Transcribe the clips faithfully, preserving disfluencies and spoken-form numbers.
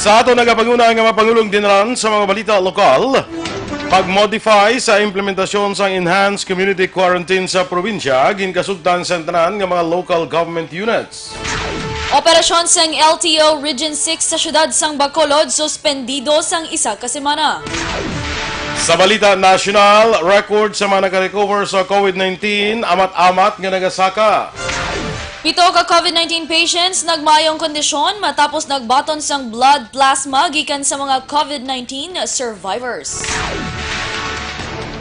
Sa aton nagapanguna nga mga pangulong dinran sa mga balita lokal, pag-modify sa implementasyon sang enhanced community quarantine sa probinsya, ginkasugtan sa tanan nga mga local government units. Operasyon sang L T O Region six sa siyudad sang Bacolod suspendido sang isa ka semana. Sa balita nasyonal, record sa mga nakarecover sa COVID nineteen, amat-amat nga nagasaka. Pito ka COVID nineteen patients nagmaayong kondisyon matapos nagbaton sang blood plasma gikan sa mga COVID nineteen survivors.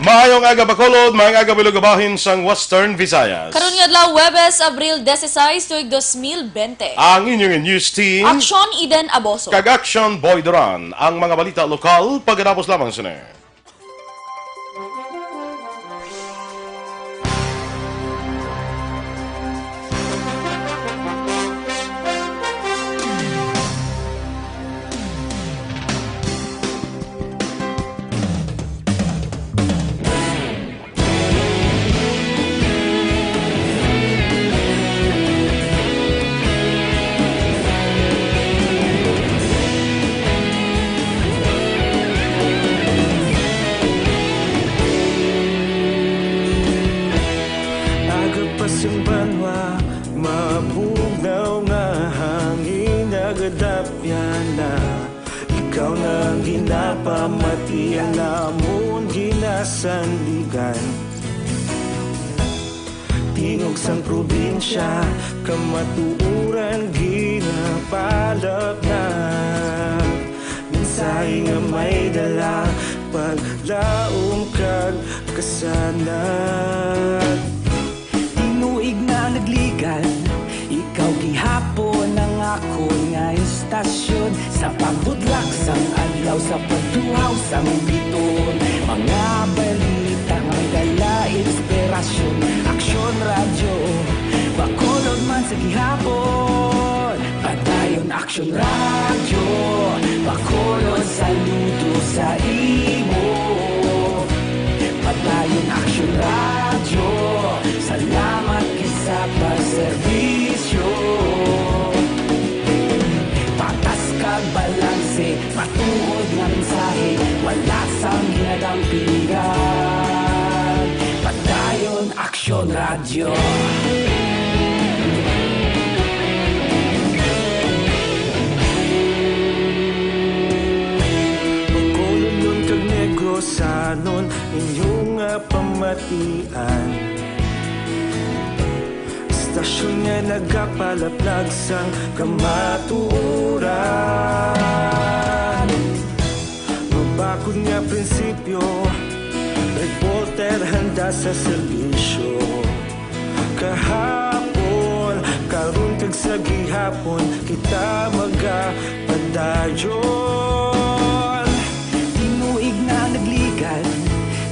Maayong aga, Bacolod, maayong aga, Bilog, bahin sang Western Visayas. Karon nga adlaw, Huwebes, Abril dieciséis, tuig dos mil bente. Ang inyong news team, Aksyon Eden Aboso kag Action Boy Duran. Ang mga balita lokal, pagkatapos lamang sini. Aga pa sing banwa, mabugnaw nga hangin nagadapyan na. Ikaw na ang ginapamatian namon ginasandigan. Tingog sang probinsya, kamatuoran ginapalapnag. Mensahe nga may dala, paglaom kag kasanag. Tinuig na nagligan, ikaw gihapon ang akon nga istasyon. Sa pagbudlak sang adlaw, sa pagtuhaw sang bituon, mga balita may dala inspirasyon. Aksyon Radyo Bacolod man sa gihapon. Padayon Aksyon Radyo Bacolod, saludo sa imo. Padayon Aksyon Radyo, salamat gid sa pagserbisyo. Patas kag balanse, matuod nga mensahe, wala sang ginadampingan. Padayon Aksyon Radyo. Bacolodnon kag Negrosanon, inyo nga pamatian. Istasyon nga nagapalaplag sang kamatuoran. Mabakod nga prinsipyo, reporter handa sa serbisyo. Kahapon, karon kag sa gihapon, kita magapadayon. Tinuig na nagligan,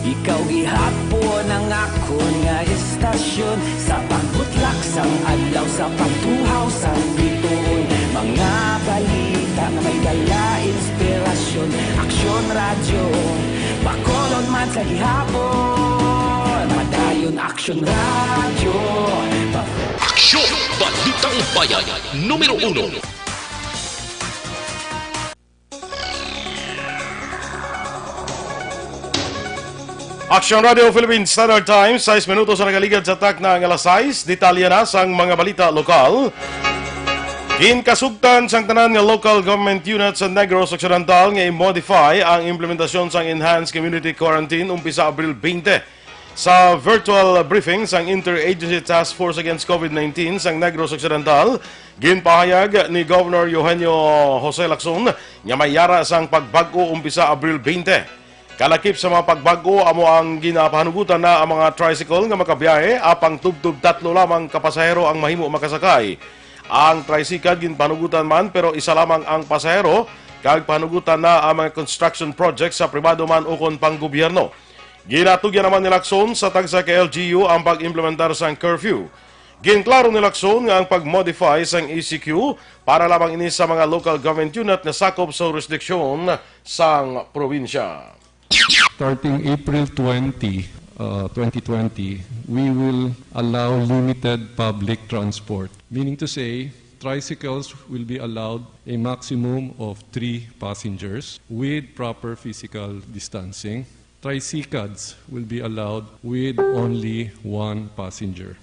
ikaw gihapon ang akon nga istasyon. Sa pagbutlak sang adlaw, sa pagtuhaw sang bituon, mga balita nga may dala inspirasyon. Aksyon Radyo Bacolod man sa gihapon. Padayon Aksyon Radyo. Aksyon! Balitang Bayan, numero uno. Aksyon Radio Philippine Standard Time, sais minutos ang nakaligad sa takna nga alas sais. Detalye na sang mga balita lokal. Ginkasugtan sang tanan nga local government unit sa Negros Occidental nga i-modify ang implementasyon sang enhanced community quarantine umpisa Abril twenty. Sa virtual briefing sang Interagency Task Force Against COVID nineteen sang Negros Occidental, ginpahayag ni Governor Eugenio Jose Lacson nga may yara sang pagbag-o umpisa Abril twenty. Kalakip sa mga pagbag-o, amo ang ginapahanugutan na ang mga tricycle nga makabiyahe, apang tubtob tatlo lamang ka pasahero ang mahimo makasakay. Ang tricycle ginpahanugutan man, pero isa lamang ang pasahero, kag pahanugutan na ang mga construction project sa pribado man ukon pang-gobyerno. Ginatugyan naman ni Lacson sa tagsa ka L G U ang pag-implementar sang curfew. Ginklaro ni Lacson nga ang pag-modify sang E C Q para lamang ini sa mga local government unit nga sakop sa jurisdiksyon sang probinsya. Starting April twenty, uh, twenty twenty, we will allow limited public transport. Meaning to say, Tricycles will be allowed a maximum of three passengers with proper physical distancing. Tricycads will be allowed with only one passenger.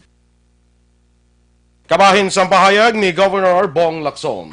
Kabahin sang pahayag ni Governor Bong Lacson.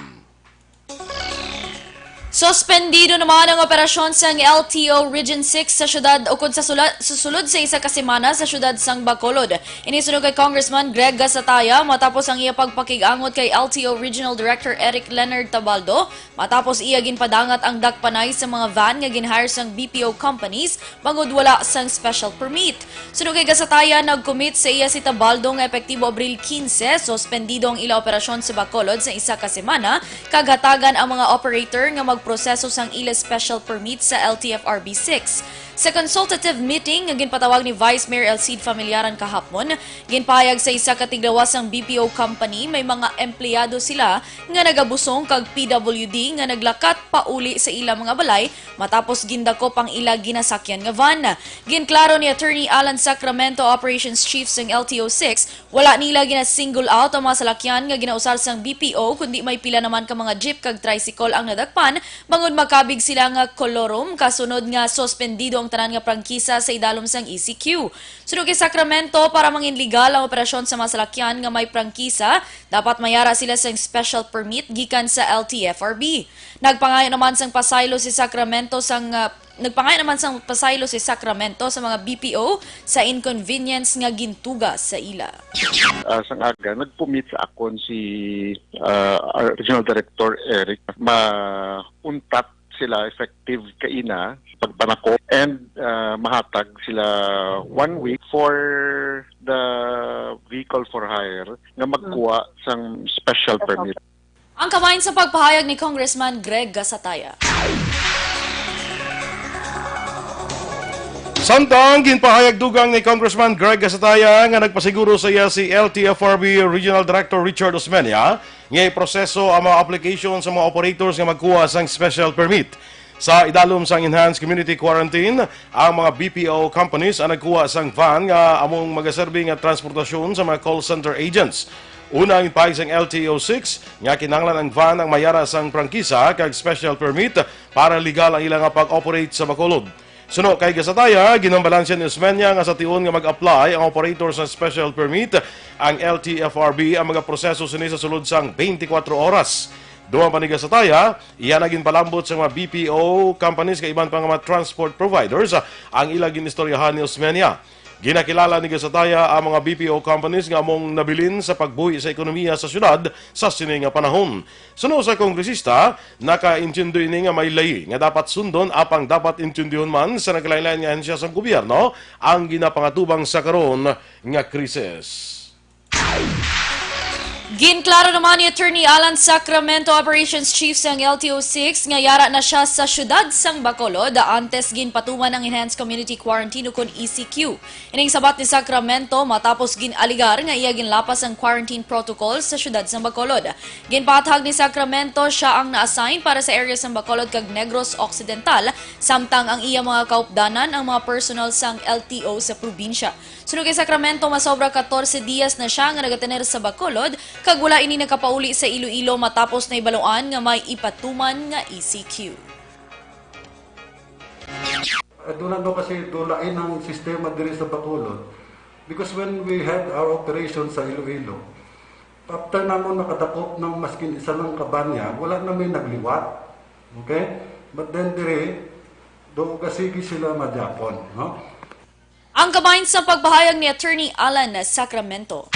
Suspendido naman ang operasyon sang L T O Region six sa syudad ukon sa sula-, susulod sa isa ka semana sa syudad sang Bacolod. Ini suno kay Congressman Greg Gasataya matapos ang iya pagpakig-angot kay L T O Regional Director Eric Leonard Tabaldo matapos iya ginpadangat ang dakpanay sa mga van nga gin-hire sang B P O companies bangod wala sang special permit. Suno kay Gasataya, nag-commit sa iya si Tabaldo nga epektibo Abril quince, suspendido ang ila operasyon sa Bacolod sa isa ka semana, kag hatagan ang mga operator nga magproseso sang ila special permit sa L T F R B six. Sa consultative meeting nga ginpatawag ni Vice Mayor El Cid Familiaran kahapon, ginpahayag sa isa ka tiglawas sang B P O company may mga empleyado sila nga nagabusong kag P W D nga naglakat pauli sa ila mga balay matapos gindakop ang ila ginasakyan nga van. Ginklaro ni Attorney Alan Sacramento, Operations Chief sang L T O six, wala nila gina-single out ang mga salakyan nga ginausar sang B P O, kundi may pila naman ka mga jeep kag tricycle ang nadakpan, bangod makabig sila nga kolorum, kasunod nga suspendido ang tanan nga prangkisa sa idalom sang E C Q. Suno kay Sacramento, para mangin legal ang operasyon sa mga salakyan nga may prangkisa, dapat mayara sila sang special permit gikan sa L T F R B. Nagpangayo naman sang pasaylo si Sacramento sang, ah, nagpangayo naman sang pasaylo si Sacramento sa mga B P O sa inconvenience nga gintuga sa ila. Ah, sang aga, nag-commit sa akon si, ah, Regional Director Eric. Mauntat sila effective kaina pagpanako, and, ah, mahatag sila one week for the vehicle for hire nga magkuha sang special permit. Ang kabahin sa pagpahayag ni Congressman Greg Gasataya. Samtang ginpahayag dugang ni Congressman Greg Gasataya nga nagpasiguro sa iya si L T F R B Regional Director Richard Osmeña nga iproseso ang mga application sa mga operators nga magkuha sang special permit. Sa idalom sang enhanced community quarantine, ang mga B P O companies ang nagkuha sang van nga among magaserbi nga transportasyon sa mga call center agents. Una ang ginpahayag sang L T O six nga kinahanglan ang van ang mayara sang prangkisa kag special permit para legal ang ila nga pag-operate sa Bacolod. Suno kay Gasataya, ginambalansiya ni Osmeña nga sa tion nga mag-apply ang operator sa special permit, ang L T F R B ang magaproseso sini sa sulod sang twenty-four oras. Duman pa ni Gasataya, iya na ginpalambot sa mga B P O companies kag iban pa nga mga transport providers ang ila ginistoryahan ni Osmeña. Ginakilala ni Gasataya ang mga B P O companies nga among nabilin sa pagbuhi sa ekonomiya sa syudad sa sini nga panahon. Suno sa kongresista, nakaintindi ini nga may layi nga dapat sundon, apang dapat intindihon man sa nagkalainlain nga ahensya sang gobyerno ang ginapangatubang sa karon nga krisis. Ginklaro naman ni Attorney Alan Sacramento, Operations Chief sang L T O six, nga yara na siya sa syudad sang Bacolod antes ginpatuman ang Enhanced Community Quarantine ukon E C Q. Ining sabat ni Sacramento matapos gin-alegar nga iya ginlapas ang quarantine protocol sa syudad sang Bacolod. Ginpaathag ni Sacramento siya ang na-assign para sa area sang Bacolod kag Negros Occidental, samtang ang iya mga kaupdanan ang mga personnel sang L T O sa probinsya. Suno kay Sacramento, masobra katorse diyas na siya nga nagatener sa Bacolod, kag wala ini nakapauli sa Iloilo matapos nahibaluan nga may ipatuman nga E C Q. Aduna no kasi dulain ang sistema diri sa Bacolod. Because when we had our operation sa Iloilo, after namon nakadakop ng maskin isa lang kabanya, wala na may nagliwat. Okay? But then diri, do kasigi sila magyapon, no? Ang kabahin sa pagpahayag ni Attorney Alan Sacramento.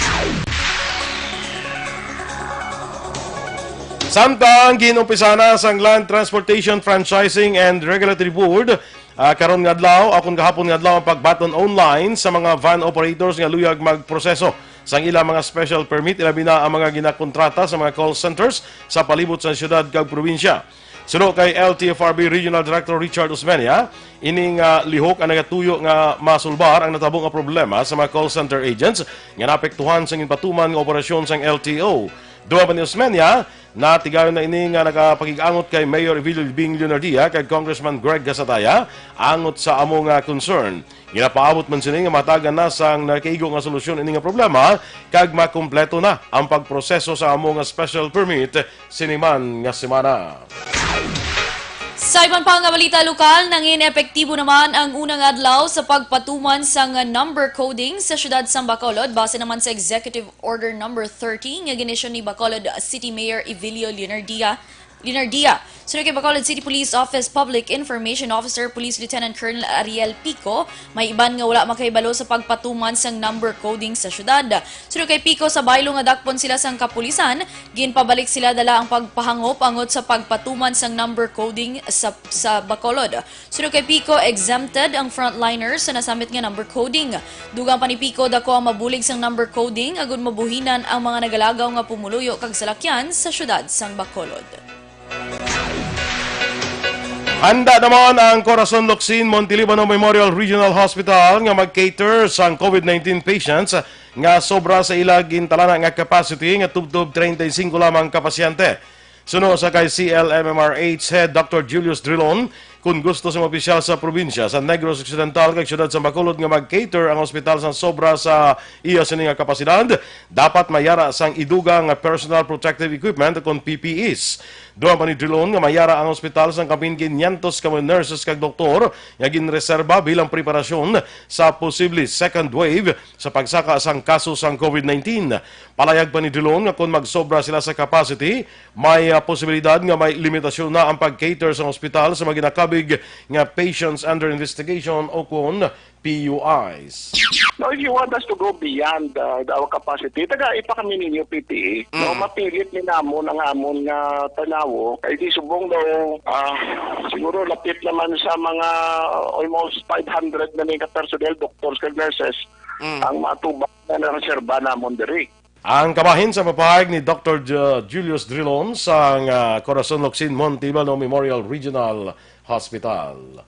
Samtang ginumpisa na sang Land Transportation Franchising and Regulatory Board, ah, karon nga adlaw, akon gahapon nga adlaw ang pagbaton online sa mga van operators nga luyag magproseso sang ilang mga special permit, ilabi na ang mga ginakontrata sa mga call centers sa palibot sa siyudad kag probinsya. Suno kay L T F R B Regional Director Richard Osmeña, ining, ah, lihok ang nagatuyo nga masulbar ang natabo nga problema sa mga call center agents nga naapektuhan sa ginpatuman nga operasyon sang L T O. Duha pa ni Osmeña, natigayon na ini nga nakapakig-angot kay Mayor Evelio Bing Leonardia kag Congressman Greg Gasataya angot sa amo nga concern. Ginapaabot man sini nga mahatagan na sang nakaigo nga solusyon ini nga problema kag makumpleto na ang pagproseso sa amo nga special permit sini man nga semana. Sa iban pa nga balita lokal, nangin epektibo naman ang unang adlaw sa pagpatuman sang number coding sa siyudad sang Bacolod, base naman sa Executive Order Number thirty nga ginisyu ni Bacolod City Mayor Evelio Leonardia. Leonardia. Suno kay Bacolod City Police Office Public Information Officer Police Lieutenant Colonel Ariel Pico, may iban nga wala makahibalo sa pagpatuman sang number coding sa siyudad. Suno kay Pico, sa baylo nga dakpon sila sang kapulisan, ginpabalik sila dala ang pagpahangop angot sa pagpatuman sang number coding sa, sa Bacolod. Suno kay Pico, exempted ang frontliners sa nasamit nga number coding. Dugang pa ni Pico, dako ang mabulig sang number coding agud mabuhinan ang mga nagalagaw nga pumuluyo kag salakyan sa siyudad sang Bacolod. Handa naman ang Corazon Locsin Montelibano Memorial Regional Hospital nga mag-cater sang COVID nineteen patients nga sobra sa ila gintalana nga capacity nga tubtob treinta y cinco lamang ka pasyente. Suno sa kay C L M M R H Head Doctor Julius Drilon, kun gusto sa mga opisyal sa probinsya sa Negros Occidental kag siyudad sa Bacolod nga mag-cater ang ospital sa sobra sa iya sini nga kapasidad, dapat mayara sang idugang nga personal protective equipment kon P P Es. Dugang pa ni Drilon nga mayara ang ospital sang kapin quinientos ka mga nurses kag doktor nga ginreserba bilang preparasyon sa posible second wave sa pagsaka sang kaso sang COVID nineteen. Palayag pa ni Drilon nga kon magsobra sila sa capacity, may, ah, posibilidad nga may limitasyon na ang pag-cater sa ospital sa mga ginakabig nga patients under investigation o kon P U Is. Now, if you want us to go beyond, uh, our capacity, taga ipa kami ninyo P P E. No, mapilit ni namon ang amon nga tanawo. Kay di subong daw, ah, siguro lapit naman sa mga almost five hundred na ni ka personnel, doctors kag nurses, ang matubang na nareserba namon diri. Ang kabahin sa mapahayag ni Doctor Ju-, Julius Drilon sang, ah, Corazon Locsin Montalibano Memorial Regional Hospital.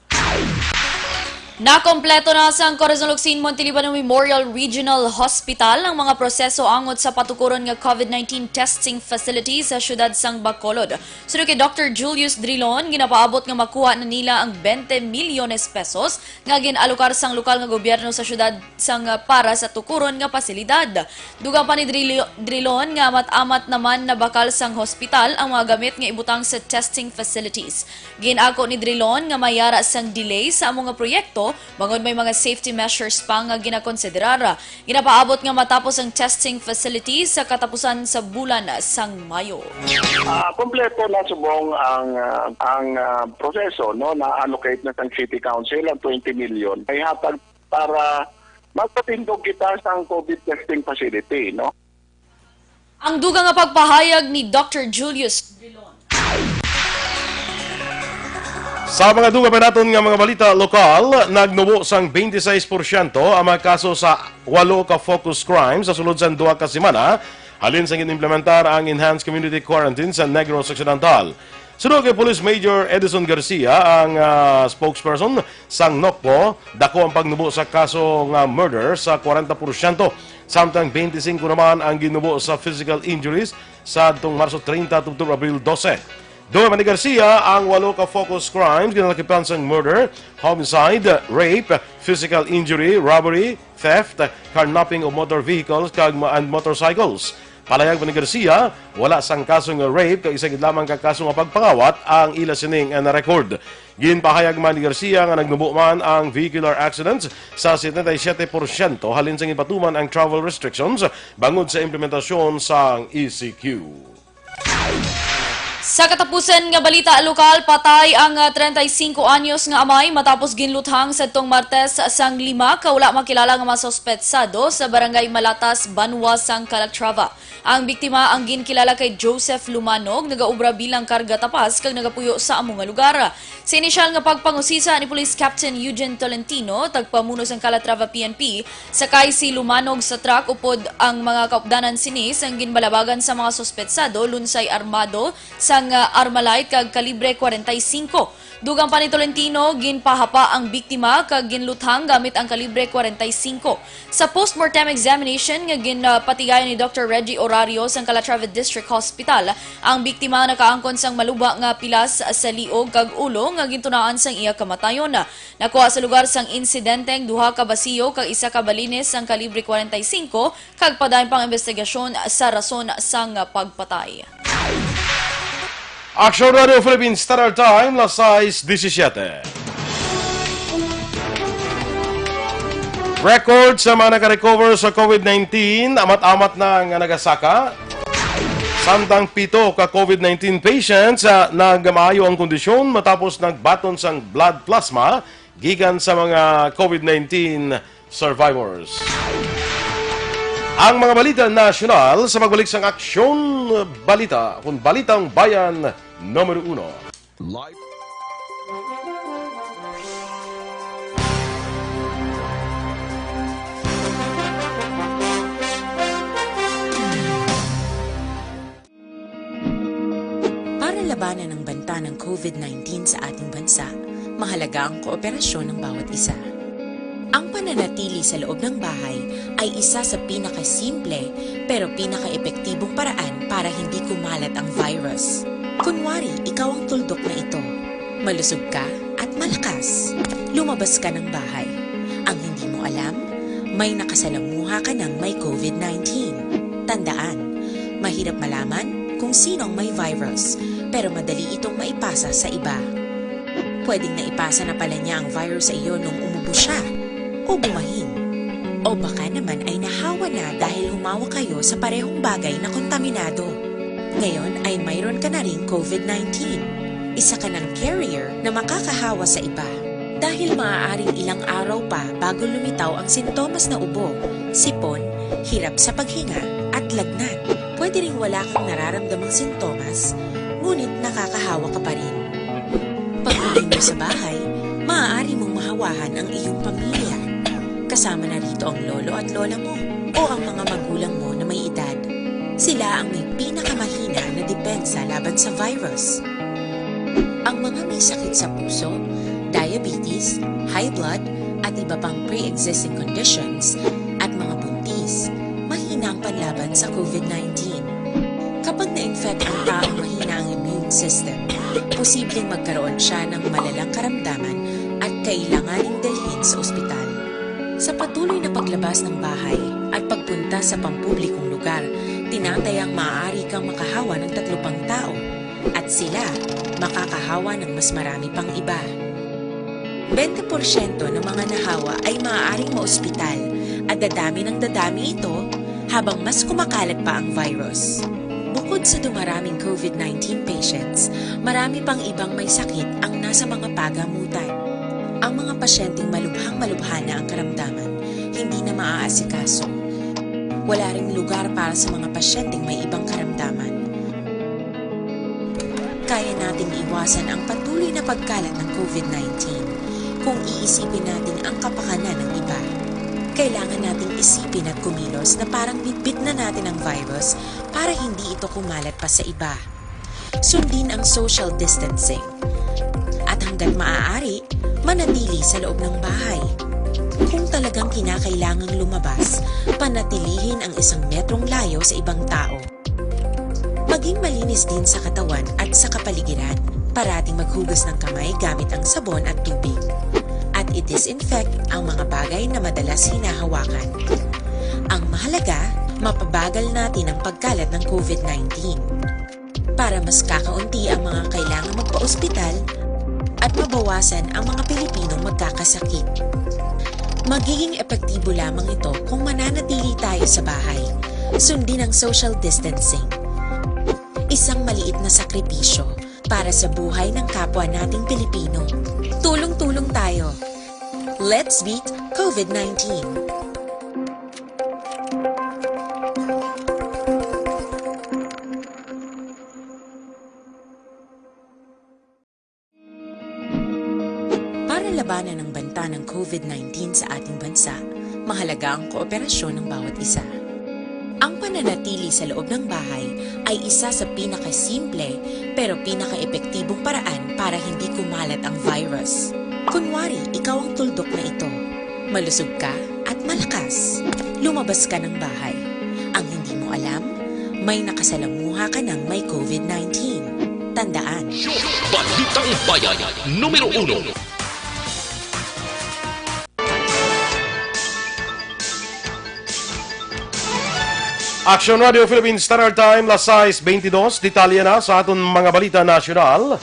Nakompleto na sang Corazon Locsin Montalibano Memorial Regional Hospital ang mga proseso angot sa patukuron nga COVID nineteen testing facility sa siyudad sang Bacolod. Suno kay Doctor Julius Drilon, ginapaabot nga makuha na nila ang twenty milyones pesos nga gin-alokar sang lokal nga gobyerno sa siyudad sang, ah, para sa tukuron nga pasilidad. Dugang pa ni Drilio-, Drilon nga amat-amat naman nabakal sang hospital ang mga gamit nga ibutang sa testing facilities. Gin-ako ni Drilon nga mayara sang delay sa amo nga proyekto bangod may mga safety measures pa nga ginakonsiderar. Ginapaabot nga matapos ang testing facility sa katapusan sa bulan sang Mayo. Ah, kompleto na subong ang, ah, ang, ah, proseso, no? Na-allocate na sang City Council ang twenty million. May hatag para magpatindog kita sang COVID testing facility, no? Ang dugang nga pagpahayag ni Doctor Julius Drilon. Sa mga dugang pa naton nga mga balita lokal, nagnubo sang twenty-six porsyento ang mga kaso sa walo ka focus crime sa sulod sang duha ka semana, halin sang gin-implementar ang enhanced community quarantine sa Negros Occidental. Suno kay Police Major Edison Garcia, ang, ah, spokesperson sang NOCPO, dako ang pagnubo sa kaso nga murder sa kwarenta porsyento, samtang twenty-five naman ang ginubo sa physical injuries sa adtong Marso treinta tubtob Abril dose. Dugang pa ni Garcia, ang walo ka focus crimes ginalakipan sang murder, homicide, rape, physical injury, robbery, theft, carnapping of motor vehicles kag ma-, and motorcycles. Palayag pa ni Garcia, wala sang kaso nga rape kag isa gid lamang ka kaso nga pagpangawat ang ila sining, ah, na-record. Ginpahayag man ni Garcia nga nagnubo man ang vehicular accidents sa setenta y siete porsyento halin sa ginpatuman ang travel restrictions bangod sa implementasyon sang E C Q. Sa katapusan nga balita lokal, patay ang, ah, treinta y cinco anyos nga amay matapos ginluthang sadtong Martes sang lima ka wala makilala nga mga suspetsado sa Barangay Malatas, Banwa sang Calatrava. Ang biktima ang ginkilala kay Joseph Lumanog, nagaobra bilang karga tapas kag nagapuyo sa amo nga lugar. Sa inisyal nga pagpangusisa ni Police Captain Eugene Tolentino, tagpamuno sang Calatrava P N P, sakay si Lumanog sa truck upod ang mga kaupdanan sini sang ginbalabagan sa mga suspetsado lunsay armado sa nga Armalite kag kalibre kwarenta y singko. Dugang pa ni Tolentino, ginpahapa ang biktima kag ginluthang gamit ang kalibre kwarenta y singko. Sa postmortem examination nga ginpatigayon ni Doctor Reggie Orario sang Calatrava District Hospital, ang biktima nakaangkon sang maluba nga pilas sa liog kag ulo nga gintunaan sang iya kamatayon. Nakuha sa lugar sang insidente ang duha ka basiyo kag isa ka balines sang kalibre kwarenta y singko, kag padayon pang investigasyon sa rason sang pagpatay. Action Radio Philippines Standard Time, las sais disisiete. Record sa mga naka-recover sa COVID nineteen, amat-amat na nga nagasaka. Samtang pito ka COVID nineteen patients, ah, nagmaayo ang kondisyon matapos nagbaton sang blood plasma gikan sa mga COVID nineteen survivors. Ang mga balita nasyonal sa pagbalik sang Aksyon Balita, kun Balitang Bayan numero uno. Live. Para labanan ang banta ng COVID nineteen sa ating bansa, mahalaga ang kooperasyon ng bawat isa. Ang pananatili sa loob ng bahay ay isa sa pinakasimple pero pinakaepektibong paraan para hindi kumalat ang virus. Kunwari, ikaw ang tuldok na ito. Malusog ka at malakas. Lumabas ka ng bahay. Ang hindi mo alam, may nakasalamuha ka ng may COVID nineteen. Tandaan, mahirap malaman kung sino ang may virus, pero madali itong maipasa sa iba. Pwedeng naipasa na pala niya ang virus sa iyo nung umubo siya, o bumahin. O baka naman ay nahawa na dahil humawak kayo sa parehong bagay na kontaminado. Ngayon ay mayroon ka na ring COVID nineteen. Isa ka ng carrier na makakahawa sa iba. Dahil maaaring ilang araw pa bago lumitaw ang sintomas na ubo, sipon, hirap sa paghinga, at lagnat. Pwede ring wala kang nararamdamang sintomas, ngunit nakakahawa ka pa rin. Pag-uwi mo sa bahay, maaari mong mahawahan ang iyong pamilya. Kasama na rito ang lolo at lola mo o ang mga magulang mo na may edad. Sila ang may pinakamahina na depensa laban sa virus. Ang mga may sakit sa puso, diabetes, high blood, at iba pang pre-existing conditions, at mga buntis, mahina ang panlaban sa COVID nineteen. Kapag na-infect ang taong mahina ang immune system, posibleng magkaroon siya ng malalang karamdaman at kailanganing dalhin sa ospital. Sa patuloy na paglabas ng bahay at pagpunta sa pampublikong lugar, tinatayang maaari kang makahawa ng tatlo pang tao at sila makakahawa ng mas marami pang iba. Bente porsyento ng mga nahawa ay maaaring maospital at dadami ng dadami ito habang mas kumakalat pa ang virus. Bukod sa dumaraming COVID nineteen patients, marami pang ibang may sakit ang nasa mga pagamutan. Ang mga pasyenteng malubhang-malubha na ang karamdaman, hindi na maaasikaso. Wala ring lugar para sa mga pasyenteng may ibang karamdaman. Kaya nating iwasan ang patuloy na pagkalat ng COVID nineteen kung iisipin natin ang kapakanan ng iba. Kailangan nating isipin at kumilos na parang bitbit na natin ang virus para hindi ito kumalat pa sa iba. Sundin ang social distancing. At hanggat maaari, manatili sa loob ng bahay. Kung talagang kinakailangang lumabas, panatilihin ang isang metrong layo sa ibang tao. Maging malinis din sa katawan at sa kapaligiran. Parating maghugas ng kamay gamit ang sabon at tubig. At i-disinfect ang mga bagay na madalas hinahawakan. Ang mahalaga, mapabagal natin ang pagkalat ng COVID nineteen. Para mas kakaunti ang mga kailangang magpa-ospital at mabawasan ang mga Pilipinong magkakasakit. Magiging epektibo lamang ito kung mananatili tayo sa bahay. Sundin ang social distancing. Isang maliit na sakripisyo para sa buhay ng kapwa nating Pilipino. Tulong-tulong tayo. Let's beat COVID nineteen. Para labanan ang banta ng COVID nineteen sa ating bansa, mahalaga ang kooperasyon ng bawat isa. Ang pananatili sa loob ng bahay ay isa sa pinakasimple pero pinakaepektibong paraan para hindi kumalat ang virus. Kunwari, ikaw ang tuldok na ito. Malusog ka at malakas. Lumabas ka ng bahay. Ang hindi mo alam, may nakasalamuha ka ng may COVID nineteen. Tandaan, Balitang Bayan, numero uno. Action Radio Philippine Standard Time, las sais beintidos. Detalye na sa aton mga balita nasyonal.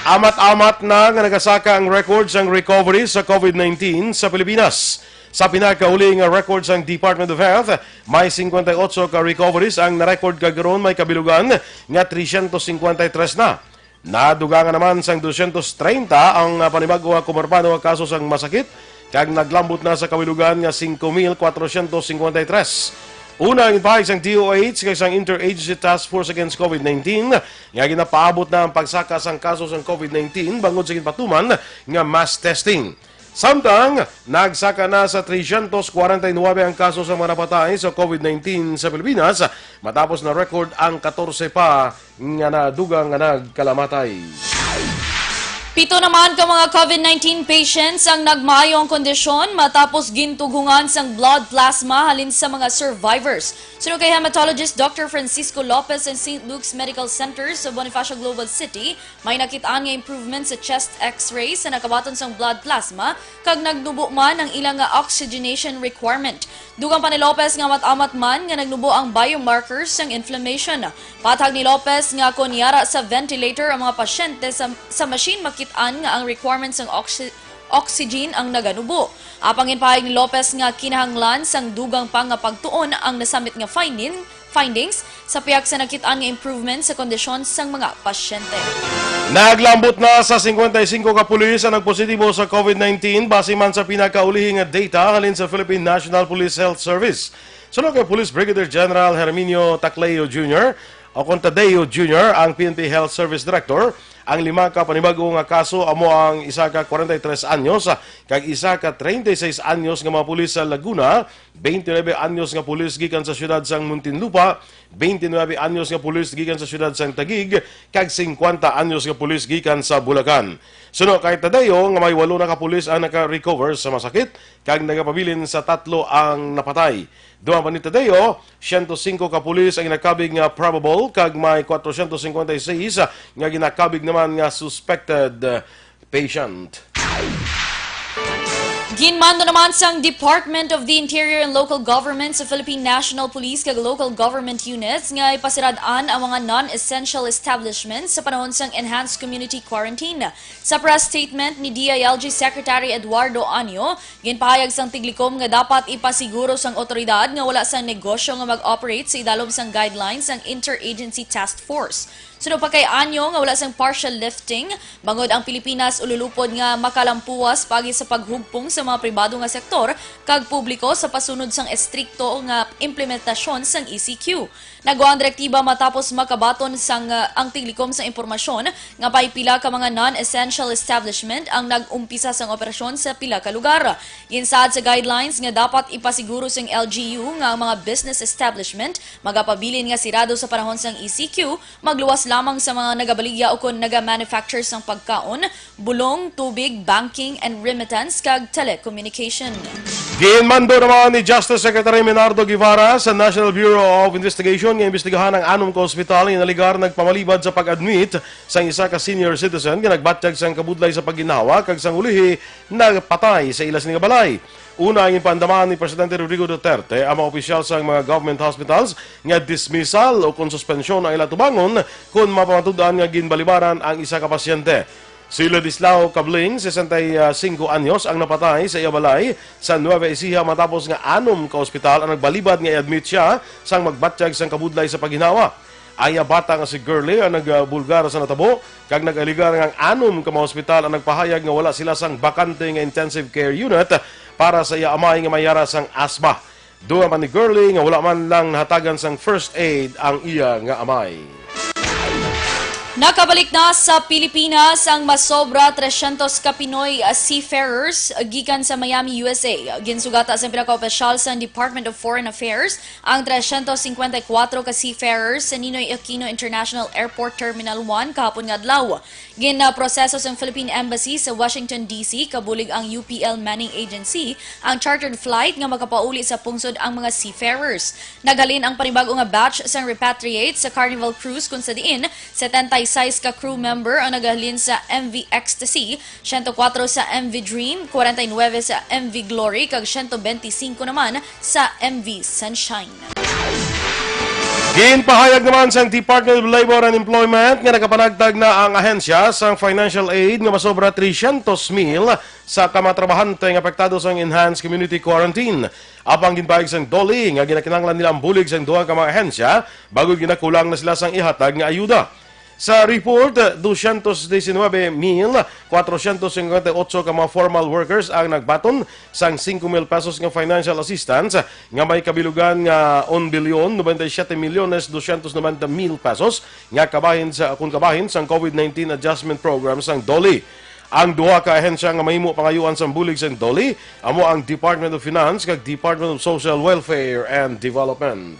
Amat-amat na nga nagasaka ang record sang recovery sa COVID nineteen sa Pilipinas. Sa pinakauli nga record sang Department of Health, may singkwenta y otso ka recoveries ang na-record, kag karon may kabilugan nga trescientos cincuenta y tres na. Nadugangan naman sang dosyentos treinta ang, ah, panibag-o nga kumorpado nga kaso sang masakit, kag naglambot na sa kabilugan nga singko mil kwatrosyentos singkwenta y tres. Una ang ginpahayag sang D O H kag sang Interagency Task Force Against COVID nineteen nga ginapaabot na ang pagsaka sang kaso sang COVID nineteen bangod sa ginpatuman nga mass testing. Samtang nagsaka na sa trescientos kwarenta y nuebe ang kaso sa mga napatay sa COVID nineteen sa Pilipinas, matapos na-record ang katorse pa nga nadugang nga nagkalamatay. Pito naman ka mga COVID nineteen patients ang nagmaayo ang kondisyon matapos gintughungan sang blood plasma halin sa mga survivors. Suno kay hematologist Doctor Francisco Lopez sa Saint Luke's Medical Center sa Bonifacio Global City, may nakit-an nga improvement sa chest X-ray sa nakabaton sang blood plasma, kag nagnubo man ang ila nga oxygenation requirement. Dugang pa ni Lopez nga amat-amat man nga nagnubo ang biomarkers sang inflammation. Patag ni Lopez nga kon yara sa ventilator ang mga pasyente sa, sa machine, makit-an nga ang requirements sang oxy-, oxygen ang naganubo. Apang ginpahayag ni Lopez nga kinahanglan sang dugang pa nga pagtuon ang nasamit nga finding, findings sa pihak sa nakit-an nga improvement sa kondisyon sang mga pasyente. Naglambot na sa singkwenta y singko ka pulis ang nagpositibo sa COVID nineteen, base man sa pinakaulihi nga data halin sa Philippine National Police Health Service. Suno kay Police Brigadier General Herminio Tacleo Junior, o kon Tadeo Junior, ang P N P Health Service Director, ang lima ka panibag-o nga kaso amo ang isa ka kwarenta y tres anyos kag isa ka treinta y seis anyos nga mga pulis sa Laguna, veintinuebe anyos nga pulis gikan sa siyudad sang Muntinlupa, veintinuebe anyos nga pulis gikan sa siyudad sang Taguig, kag singkwenta anyos nga pulis gikan sa Bulacan. Suno kay Tadeo nga may walo na ka pulis ang naka-recover sa masakit, kag nagapabilin sa tatlo ang napatay. Dugang pa ni Tadeo, siyento singko ka pulis ang nakabig nga probable, kag may kwatrosyentos singkwenta y seis nga ginakabig naman nga suspected patient. Ginmando naman sang Department of the Interior and Local Government sa Philippine National Police kag local government units nga ipasirad-an ang mga non-essential establishments sa panahon sang enhanced community quarantine. Sa press statement ni D I L G Secretary Eduardo Anyo, ginpahayag sang tiglikom nga dapat ipasiguro sang awtoridad nga wala sang negosyo nga mag-operate sa idalom sang guidelines sang Interagency Task Force. Suno pa kay Anyo nga wala sang partial lifting, bangod ang Pilipinas ululupod nga makalampuwas paagi sa paghugpong sa mga pribado nga sektor kag publiko sa pasunod sang estrikto nga implementasyon sang E C Q. Nagwa ang direktiba matapos makabaton sang, uh, ang tiglikom sang impormasyon nga may pila ka mga non-essential establishment ang nag-umpisa sang operasyon sa pila ka lugar. Ginsaad sa guidelines nga dapat ipasiguro sang L G U nga ang mga business establishment magapabilin nga sirado sa panahon sang E C Q, magluwas lamang sa mga nagabaligya ukon naga-manufacture sang pagkaon, bulong, tubig, banking and remittance, kag telecommunication. Ginmando naman ni Justice Secretary Menardo Guevara sa National Bureau of Investigation nga imbestigahan ang anom ka ospital nga naligar nagpamalibad sa pag-admit sang isa ka senior citizen nga nagbatyag sang kabudlay sa pagginhawa kag sang ulihi nagpatay sa ila sini nga balay. Una, ang ginpaandam ni Presidente Rodrigo Duterte ang mga opisyal sang mga government hospitals nga dismissal o kon suspensyon ang ila tubangon kon mapamatud-an nga ginbalibaran ang isa ka pasyente. Si Ladislao Cabling, sesenta y singko anyos, ang napatay sa iya balay sa Nueva Ecija matapos nga anom ka ospital ang nagbalibad nga i-admit sia sang magbatyag sang kabudlay sa pagginhawa. Ang iya bata nga si Girly ang nagbulgar sa natabo kag nag-alegar nga ang anom ka mga ospital ang nagpahayag nga wala sila sang bakante nga intensive care unit para sa iya amay nga may yara sang asma. Dugang pa ni Girly nga wala man lang nahatagan sang first aid ang iya nga amay. Nakabalik na sa Pilipinas ang masobra trescientos ka Pinoy seafarers gikan sa Miami, U S A. Ginsugata sang pinakaopisyal sang Department of Foreign Affairs ang trescientos cincuenta y cuatro ka seafarers sa Ninoy Aquino International Airport Terminal one kahapon nga adlaw. Ginproseso sang Philippine Embassy sa Washington, D C, kabulig ang U P L Manning Agency, ang chartered flight nga makapauli sa pungsod ang mga seafarers. Naghalin ang panibag-o nga batch sang repatriate sa Carnival Cruise, kung sa diin setenta y seis ka crew member ang naghalin sa M V Ecstasy, siyento kuwatro sa M V Dream, kwarenta y nuebe sa M V Glory, kag siyento benti singko naman sa M V Sunshine. Ginpahayag naman sang Department of Labor and Employment nga nagapanagtag na ang ahensya sang financial aid nga masobra trescientos mil sa ka mga trabahante nga apektado sang enhanced community quarantine. Apang ginpahayag sang DOLE nga ginakinahanglan nila ang bulig sang duha ka mga ahensya bag-o ginakulang na sila sang ihatag nga ayuda. Sa report, dosyentos disinwebe mil kwatrosyentos singkwenta y otso ka mga formal workers ang nagbaton sang singko mil pesos nga financial assistance nga may kabilugan nga un bilyon nobenta y siyete milyones dosyentos nobenta mil pesos nga kabahin sa, kun kabahin sang COVID nineteen adjustment program sang DOLE. Ang duha ka ahensya nga mahimo pangayuan sang bulig sang DOLE amo ang Department of Finance kag Department of Social Welfare and Development.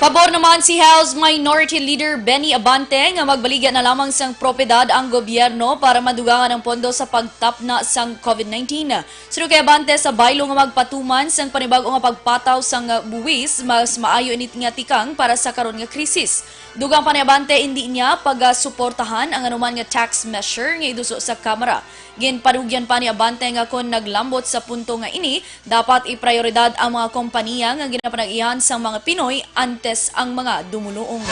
Pabor naman si House Minority Leader Benny Abante nga magbaligya na lamang sang propiedad ang gobyerno para madugangan ang pondo sa pagtapna sang COVID nineteen. Suno kay Abante, sa baylo nga magpatuman sang panibag-o nga pagpataw sang buwis, mas maayo ini nga tikang para sa karon nga krisis. Dugang pa ni Abante, indi niya pagasuportahan ang anuman nga tax measure nga iduso sa Kamara. Ginpanugyan pa ni Abante nga kon naglambot sa punto nga ini, dapat iprayoridad ang mga kompanya nga ginapanag-iyahan sang mga Pinoy antes ang mga dumuluong.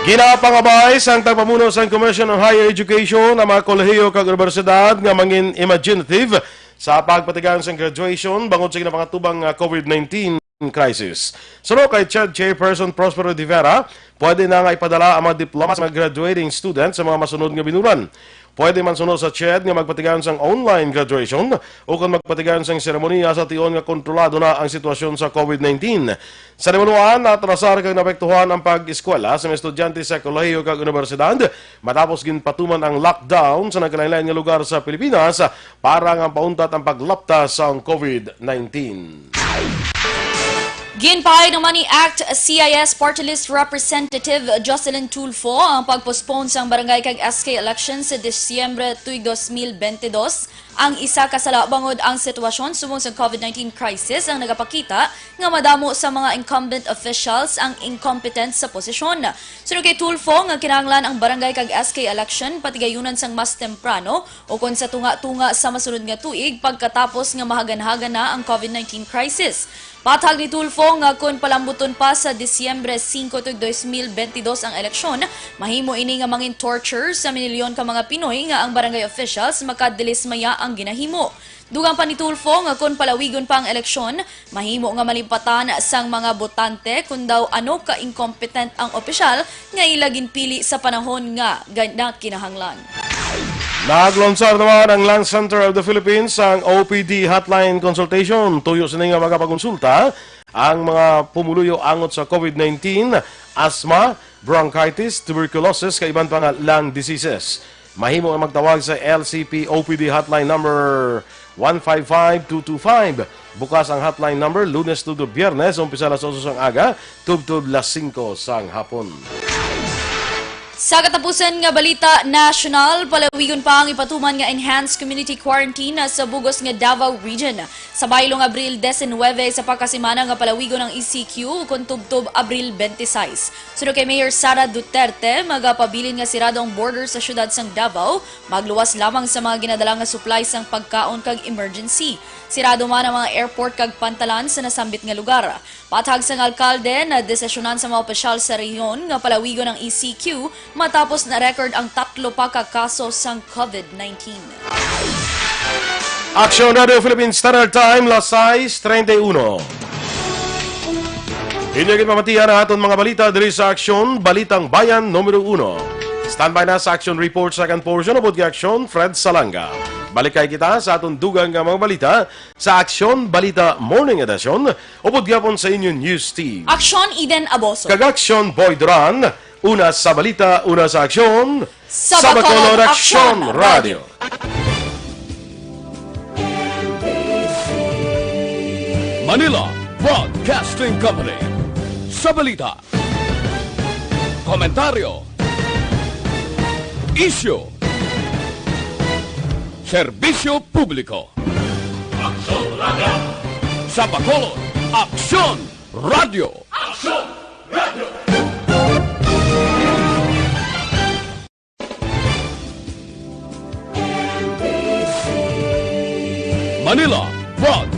Ginapangabay sang tagapamuno sang Commission on Higher Education ang mga kolehiyo kag unibersidad nga mangin imaginative sa pagpatigayon sang graduation bangod sa ginapangatubang nga COVID nineteen crisis. Suno kay CHED Chairperson Prospero de Vera, pwede na nga ipadala ang mga diploma sa mga graduating students sa mga masunod nga binulan. Pwede man suno sa CHED nga magpatigayon sang online graduation ukon magpatigayon sang seremoniya sa tion nga kontrolado na ang sitwasyon sa COVID nineteen. Sa nahimunoan, naatrasar kag naapektuhan ang pag-eskwela sa mga estudyante sa kolehiyo kag unibersidad matapos ginpatuman ang lockdown sa nagkalainlain nga lugar sa Pilipinas para nga mapauntat ang paglapta sang COVID nineteen. Ginpahayag naman ni ACT-CIS Party List Representative Jocelyn Tulfo ang pagpospone sang barangay kag S K election sa Disyembre tuig dos mil benti dos. Ang isa ka sala bangod ang sitwasyon subong sa COVID nineteen crisis ang nagapakita nga madamo sa mga incumbent officials ang incompetent sa posisyon. Suno kay Tulfo nga kinahanglan ang barangay kag S K election patigayunan sang mas temprano ukon sa tunga-tunga sa masunod nga tuig pagkatapos nga mahaganhagan na ang COVID nineteen crisis. Pathag ni Tulfo nga kon palambuton pa sa Disyembre singko tuig dos mil benti dos ang eleksyon, mahimo ini nga mangin torture sa minilyon ka mga Pinoy nga ang barangay officials makadilismaya ang ginahimo. Dugang pa ni Tulfo nga kon palawigon pa ang eleksyon, mahimo nga malimpatan sang mga botante kon daw ano ka incompetent ang opisyal nga ila ginpili sa panahon nga ganakinahanglan. Naglunsar naman ang Lung Center of the Philippines sang O P D hotline consultation. Tuyo sini nga makapagonsulta ang mga pumuluyo angot sa COVID nineteen, asthma, bronchitis, tuberculosis, kag iban pa nga lung diseases. Mahimo nga magtawag sa L C P O P D hotline number one five five two two five. Bukas ang hotline number Lunes tubtob Biyernes, umpisa alas otso sang aga tubtob alas singko sang hapon. Sa katapusan nga balita nasyonal, palawigon pa ang ipatuman nga enhanced community quarantine sa bug-os nga Davao Region. Sa baylo nga Abril diecinuebe, isa pa ka semana nga palawigon ang E C Q kon tubtob Abril twenty-six. Suno kay Mayor Sara Duterte, magapabilin nga sirado ang border sa siyudad sang Davao, magluwas lamang sa mga ginadala nga supply sang pagkaon kag emergency. Sirado man ang mga airport kag pantalan sa nasambit nga lugar. Pathag sang alkalde, nadesisyonan sa mga opisyal sa rehiyon nga palawigon ang E C Q matapos na-record ang tatlo pa ka kaso sang COVID nineteen. Aksyon Radio Philippine Standard Time, las sais treinta y uno. Inyo ginpamatian ang aton mga balita diri sa Aksyon, Balitang Bayan numero uno. Standby na sa Aksyon Report second portion, upod kay Aksyon Fred Salanga. Balik kay kita sa aton dugang nga mga balita sa Aksyon Balita Morning Edition, upod gyapon sa inyo News Team. Aksyon Eden Aboso. Kag Aksyon Boy Duran, una sa balita, una sa aksyon, Sa Bacolod Aksyon Radio. Manila Broadcasting Company. Sa balita, komentaryo, isyu, serbisyo publiko. Aksyon Radio. Sa Bacolod, Aksyon Radio. Aksyon Radio. Manila Broad